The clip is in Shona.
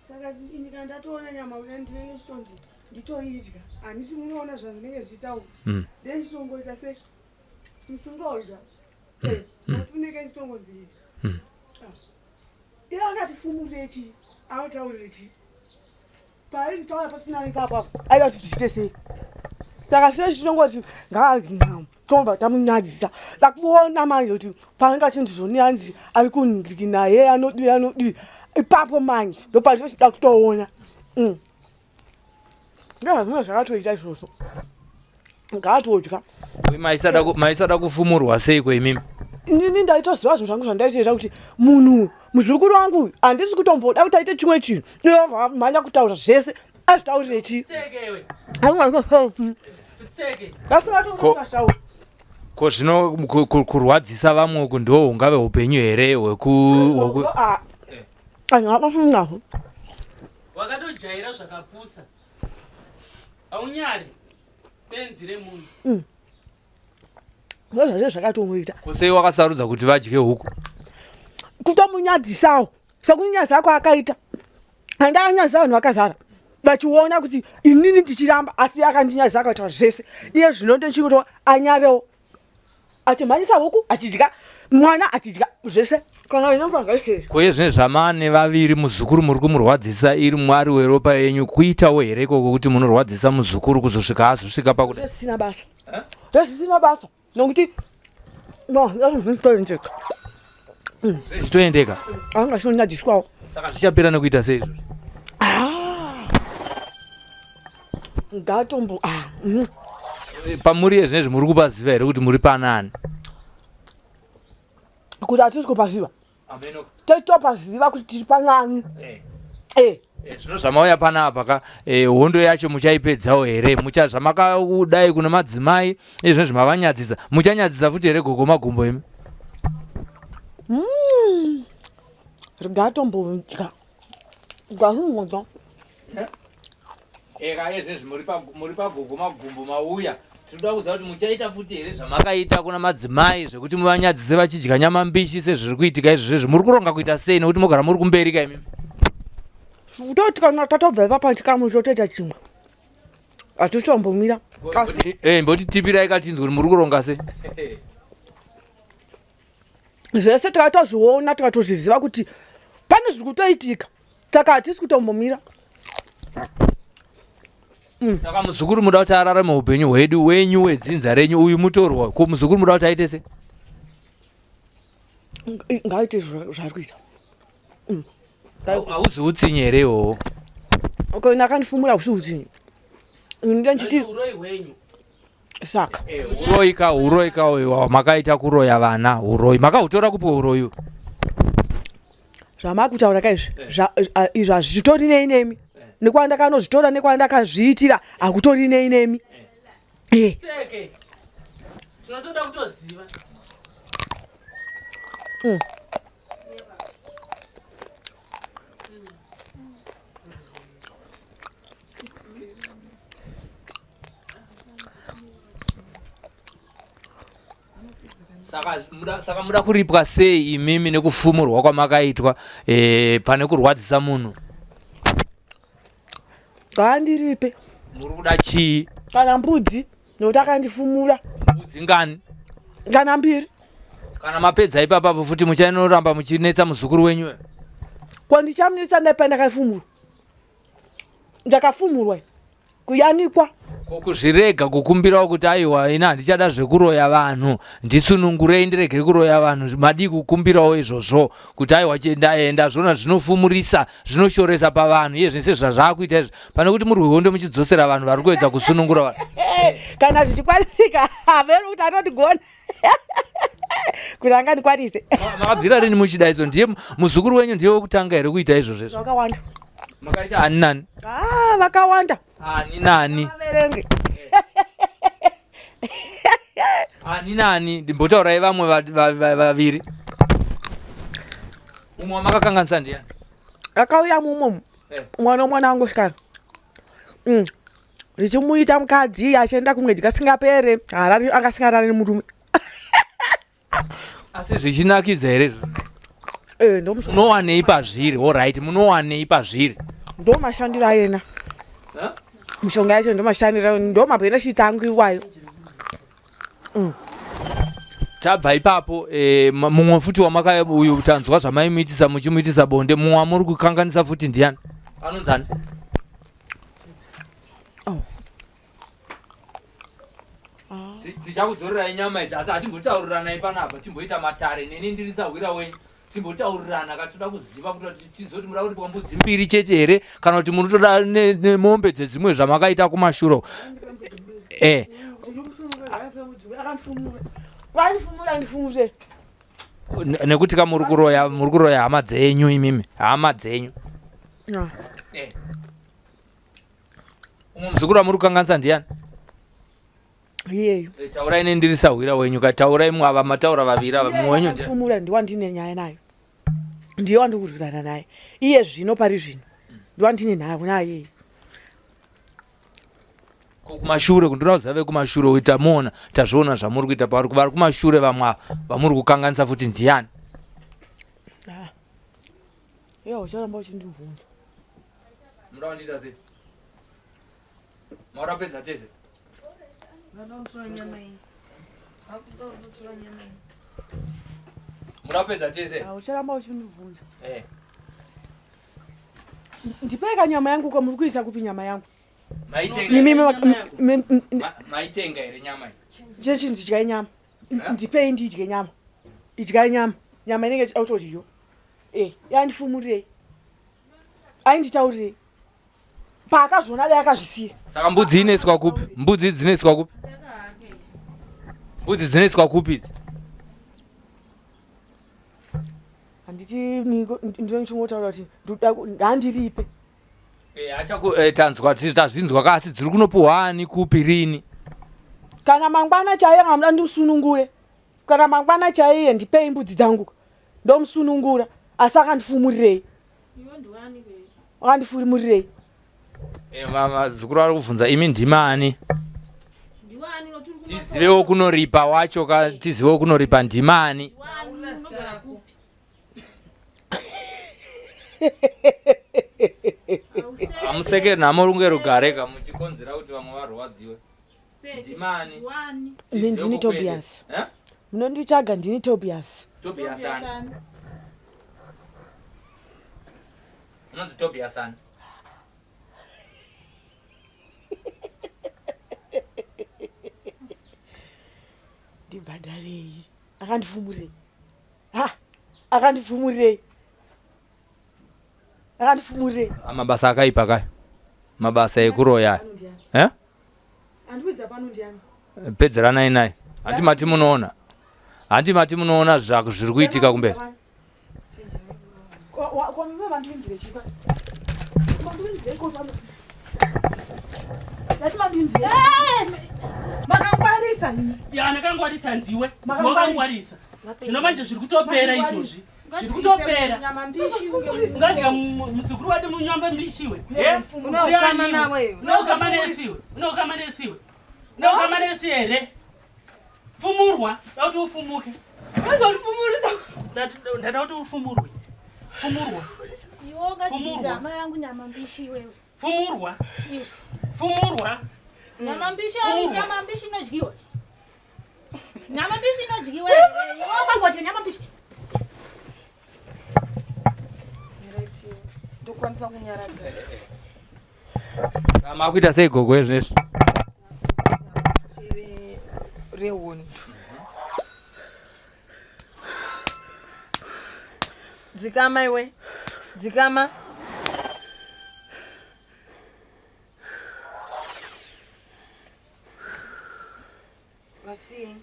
Saka ini kana ndatoona nyama kudai ndinenge ndichitonzi nditoidya, handiti munoona zvazvinenge zvichitaura. Then ndichitongoita se ndichingodya, nokuti unenge ndichitongonzi idya. Iye akati fumure chii, anotaurire chii paari kutaura pasina ipapo apo aida kuti tichiite sei? Saka sei chichingoti ngaadya, tobva tamunyadzisa. Takuona manje kuti paanenge achinzi zvoni hanzi ari kundiki naye anodii anodii ipapo manje ndopatinochida kutoona. Ndozvazvinenge zvakatoita izvozvo, ngaatodya. Maisada kufumurwa seiko imimi? Inini ndaitoziva zvinhu zvangu zvandaitoita kuti munhu muzukuru wangu handisi kutomboda kuti aite chimwe chinhu. Iye mhanya kutaura zvese, azvitaurire chii? Ko zvino kurwadzisa vamwe uku ndo hungave upenyu here hweku Anhu wakatojaira zvakapusa, aunyari benzi remunhu. Ndozvazvo zvakatomuita. Ko sei wakasarudza kuti vadye huku? Kutomunyadzisawo, sekunyadzisa kwaakaita. Handanyadzisa vanhu vakazara vachiona kuti inini ndichiramba, asi akandinyadzisa akaita zvese. Iye zvino ndechikuti anyarewo, achimhanyisa huku achidya, mwana achidya zvese kana inopanga. Ko iye zvine zvamane vaviri, muzukuru muri kumurwadzisa, iri mwari weropa yenyu, kuitawo here ikoko kuti munorwadzisa muzukuru kuzosvika azosvika pakuti Zvisina basa, zvisina basa, nokuti no zvitoendeka. Zvichitoendeka. Anga chinonyadziswawo. Saka zvichapera nekuita sei izvozvo? Ngatombo Pamuri yezvinezvi muri kupaziva here kuti muri panani? Kuti hatisi kupaziva, totopaziva kuti tiri panani. Zvino zvamauya panapa ka, hondo yacho muchaipedzawo here? Mucha zvamakadai kune madzimai izvezvi mavanyadzisa, muchanyadzisa futi here gogo Magumbo imi? Regatombodya, gahingodya. Eka ezvezvi muri pagogo Magumbo mauya, tinoda kuziva kuti muchaita futi here zvamakaita kuna madzimai zvekuti muvanyadzise vachidya nyama mbishi sezviri kuitika izvozvezvi? Muri kuronga kuita sei, nekuti mogara muri kumberi ka imimi? Kutoti kana tatobva ipapa chikamu chotoita chimwe, hatitombomira asi. Mbotitipirai katinzwe kuti muri kuronga sei. Zvese tikatozviona, tikatozviziva kuti pane zviri kutoitika, saka hatisi kutombomira. Saka muzukuru muda kuti ararame upenyu hwedu wenyu wedzinza renyu, uyu mutorwa, ko muzukuru muda kuti aite sei? Ngaaite zvaari kuita. Hauzi utsinye here iwowo? Kana akandifumura husi utsinye, ndinenge ndichiti Uroi hwenyu. Saka Uroi ka, uroi ka uyu makaita, kuroya vana, uroi makahutora kupi uroi uyu? Zvamakutaura kaizvi izvi hazvitori nei nemi, nekwandakanozvitora nekwandakazviitira hakutori nei nemi. Tseke, tinotoda kutoziva. Saka muda kuripwa sei imimi nekufumurwa kwamakaitwa, pane kurwadzisa munhu? Ngaandiripe. Muri kuda chii? Kana mbudzi, nokuti akandifumura. Mbudzi ngani? Kana mbiri. Kana mapedza ipapapo futi muchainoramba muchinetsa muzukuru wenyu? Ko ndichamunetsa ndaipa ndakafumurwa, ndakafumurwa kuyanikwa. Ko kuzvirega, kukumbirawo kuti aiwa, ini handichada zvekuroya vanhu, ndisunungurei ndiregere kuroya vanhu? Madii kukumbirawo izvozvo kuti aiwa, ndazviona zvinofumurisa, zvinoshoresa pavanhu iye zvese zvazvaakuita izvi, pane kuti muri hondo muchidzosera vanhu vari kuedza kusunungura vanhu? Kana zvichikwanisika, haveri kuti anotigona kuti angandikwanise. Makabvira rini muchida izvo? Ndiye muzukuru wenyu ndiye wekutanga here kuita izvozvo izvo? Vakawanda. Makaita ani nani? Ah, vakawanda. Ani nani? Vaverenge. Ani nani? Ndimbotaurai vamwe vaviri. Umwe wamakakanganisa ndiani? Akauya mumwe. Eh. Mwana womwana wangu sikana. Ndichimuita mukadzi achienda kumwedzi kasingapere. Harari angasingarari nemurume. Asi zvichinakidza here izvozvo? Eh, ndomushonga. Munowanei pazviri? Alright, munowanei pazviri? Ndomashandiro ayena. Mishonga yacho ndomashandiro, ndomabhenefits angu iwayo. Tabva ipapo mumwe futi wamaka uyu tanzwa zvamaimuitisa muchimuitisa bonde, mumwe wamuri kukanganisa futi ndiani? Anonzani? Oh. Tichakudzorerai nyama idzi, asi hatimbotaurirana panapa, timboita matare neni ndiri sahwira wenyu. Timbotaurirana ka, toda kuziva kuti tizoti muda kuripwa mbudzi mbiri chete here kana kuti muri kutoda nemombe dzedzimwe zvamakaita kumashure. Vanifumura ndifumure. Nekuti ka muri kuroya, muri kuroya hama dzenyu imimi, hama dzenyu. Umwe muzukuru wamuri kukanganisa ndiani? Iyeyu. Taurai neni ndiri sahwira wenyu ka, taurai mwe ava mataura vaviri ava, mumwe wenyu ndiani? Fumura ndiwandine nyaya nayo. Ndiye wandikurwisana naye. Iye zvino pari zvino. Ndiwandine naye naye. Ko kumashure kundoda kuziva vekumashure uyu tamuona, tazviona zvamuri kuita pavari, vari kumashure vamwe ava vamuri kukanganisa futi ndiani? Iye ucharamba uchindibvunza. Munoda kundiita sei? Maura pedza tese. Munoda kupedza tese? Ucharamba uchindibvunza. Ndipei ka nyama yangu ko muri kuisa kupi nyama yangu? Maitenga Mimi here? mimi Maitenga here nyama iyi? Chechinzi idyai nyama. Ndipei ndidye nyama. Idyai nyama. Nyama inenge ichitodyiwa. Yandifumurirei. Ainditaurirei. Paakazviona dai akazvisiya. Saka mbudzi inoiswa kupi? Mbudzi dzinoiswa kupi? Mbudzi dzinoiswa kupi idzi? Handiti ndinochingotaura kuti ndoda handiripe. Tanzwa, tazvinzwa ka, asi dziri kunopuhwa ani kupi rini? Kana mangwana chaiye ngamuda ndimusunungure. Kana mangwana chaiye ndipei mbudzi dzangu. Ndomusunungura asi akandifumurirei. Akandifumurirei. Mazukuru ari kubvunza imi ndimani? Tizivewo kunoripa wacho ka, tizivewo kunoripa ndimani? Amusekeri nhamo runge rugare ka, muchikonzera kuti vamwe varwadziwe. Ndimani? Ndini Tizive Tobias. kukwete. Munonditsvaga ndini Tobias. Tobias ani? Unonzi Tobias ani? Ndibhadharei. Akandifumurirei. Ha! Akandifumurirei. Akandifumurirei. Mabasa akaipa kaya. Mabasa ekuroya. Andiudza pano ndiani? Pedzeranai naye. Handi mati munoona. Handi mati munoona zviri kuitika kumberi. Ko mimi vandinzire chipa. Mandinzire ko pano. Ndati mandinzire. Makangwarisa imi. Ya, ndakangwarisa ndiwe. Makangwarisa. Wakangwarisa. Zvino manje zviri kutopera izvozvi. Zviri kutopera. Nyama mbishi. Ungadya muzukuru wati munyamba mbishiwe. Unoukama nawe iwe. Unoukama nesiwe. Unoukama nesiwe. Unoukama nesi here? Fumurwa, da kuti ufumuke. Azondifumurisa. Ndada kuti ufumurwe. Fumurwa. Iwe ungadyisa Fumurwa. hama yangu nyama mbishi iwewe. Fumurwa. Fumurwa. Nyama mbishi Fumurwa. ari nyama mbishi inodyiwa. Nyama mbishi inodyiwa. Iwe ungangodya nyama mbishi. Ndokwanisa kunyaradza. Makuita sei gogo izvezvi? Tiri rehondo. Dzikama iwe. Dzikama. Vasiyei.